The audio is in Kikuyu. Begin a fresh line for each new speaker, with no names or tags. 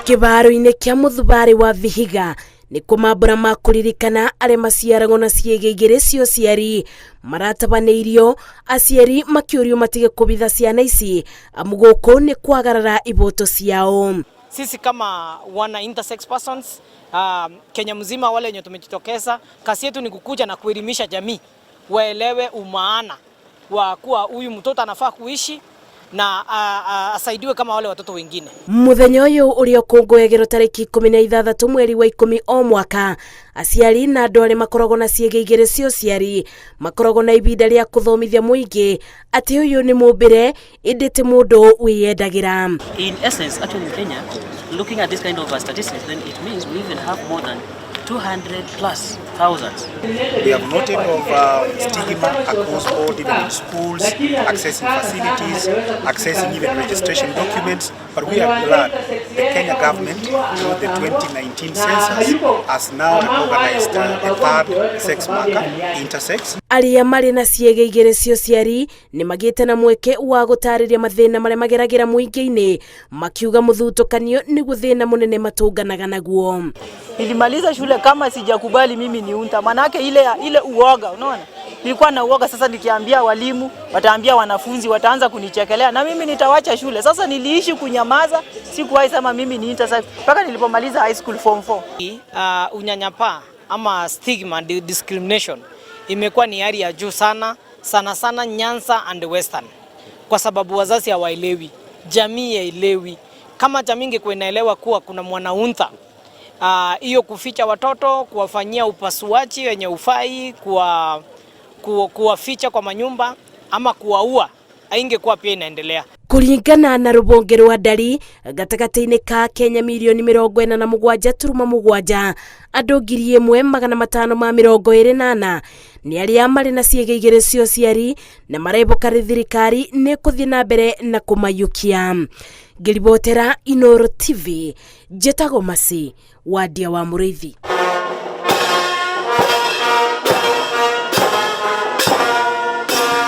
Kĩbaro-inĩ kĩa mũthubarĩ wa Vihiga nĩkuo mambura ma kũririkana arĩa maciaragwo na ciĩga igĩrĩ cia ũciari maratabanĩirio, aciari makĩũrio matige kũbitha ciana ici amu gũkũ nĩ kwagarara iboto ciao.
Sisi kama wana intersex persons Kenya mzima wale wenye tumejitokeza, kazi yetu ni kukuja na kuelimisha jamii waelewe umaana wa kuwa huyu mtoto anafaa kuishi na asaidiwe kama wale watoto wengine.
Muthenya ũyũ ũrĩa ũkũngũyagĩrwo tarĩki 16 mweri wa 10 o mwaka, aciari na andũ arĩa makoragwo na ciĩga igĩrĩ cia ũciari makoragwo na ibinda rĩa kũthomithia mũingĩ atĩ ũyũ nĩ mũmbĩre ĩndĩ ti mũndũ wĩyendagĩra.
In essence, actually in Kenya, looking at this kind of statistics, then it means we even have more than 200 plus thousands.
We have noted of stigma across board, even in schools, accessing facilities, accessing even registration documents. But we are glad the Kenya government, through the 2019 census, has now recognized the third sex marker, intersex.
Arĩa marĩ na ciĩga igĩrĩ cia ũciari nĩ magĩte na mweke wa gũtarĩria mathĩna marĩa mageragĩra mũingĩ-inĩ, makiuga mũthutũkanio nĩguo thĩna mũnene matũnganaga naguo.
Nilimaliza shule kama sijakubali mimi ni unta, manake ile ile uoga, unaona, nilikuwa na uoga. Sasa nikiambia walimu, wataambia wanafunzi, wataanza kunichekelea na mimi nitawacha shule. Sasa niliishi kunyamaza, sikuwahi sema mimi ni intersex mpaka nilipomaliza high school form 4.
Unyanyapaa ama stigma discrimination imekuwa ni hali ya juu sana sana sana Nyanza and Western, kwa sababu wazazi hawaelewi, jamii haielewi. Kama jamii ingekuwa inaelewa kuwa kuna mwanaunta, hiyo kuficha watoto, kuwafanyia upasuaji wenye ufai, kuwaficha kwa manyumba ama kuwaua, haingekuwa pia inaendelea.
Kũringana na rũhonge rwa ndari, gatagatĩ-inĩ ka Kenya mirioni 47.7, andũ 1524 nĩ arĩa marĩ na ciĩga igĩrĩ cia ũciari na mareboka thirikari nĩ kũthiĩ na mbere na kũmayũkia. Ngĩribotera Inooro TV, njĩtagwo Masi Wandia wa Mũrĩithi.